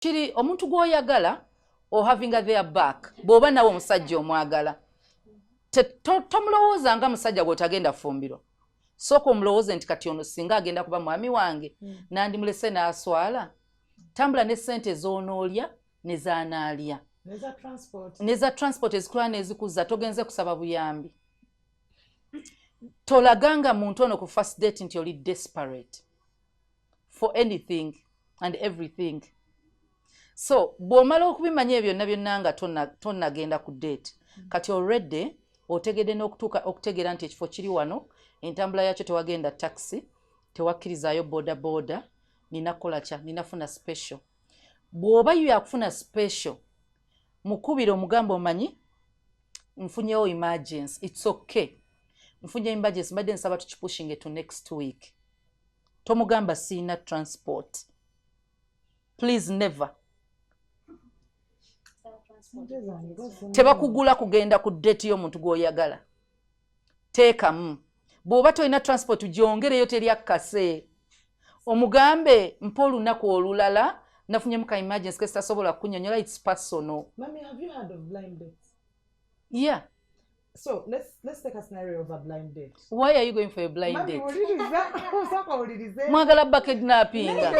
Kiri omuntu gw'oyagala ohavinga their back. Bw'oba nawe omusajja omwagala, tomulowooza nga musajja gw'otagenda fumbirwa. Sooka omulowooze nti kati ono singa agenda kuba mwami wange, nandimulese n'aswala. Tambula ne ssente z'onoolya ne z'anaalya neza transport. Neza transport ezikula n'ezikuza. Togenze kusaba buyambi. Tolaganga muntu ono ku first date nti oli desperate for anything and everything. So bw'omala okubimanya ebyo byonna byonna nga tonnagenda ku date, kati already otegedde n'okutuuka okutegeera nti ekifo kiri wano, entambula yakyo tewagenda taxi, tewakkirizaayo boda boda, nina kukola kya ninafuna special. Bw'oba yo yakufuna special, mukubire omugamba, "Omanyi nfunyewo emergency, it's okay, nfunye emergency, mbadde nsaba tukipushinge to next week." Tomugamba siina transport, please, never. Sente zange gwe. Tebakugula kugenda ku date y'omuntu gw'oyagala. Teekamu bw'oba tolina transport, gyongereyo, teri akkase. Omugambe, "Mpa olunaku olulala, nafunyemu ka emergency kesitasobola kunyonyola, it's personal." Mami, have you heard of blind dates? Yeah. So let's take a scenario of a blind date. Why are you going for a blind Mami, date? wuliriza, osooka wulirize. Mwagala bakidnappinga.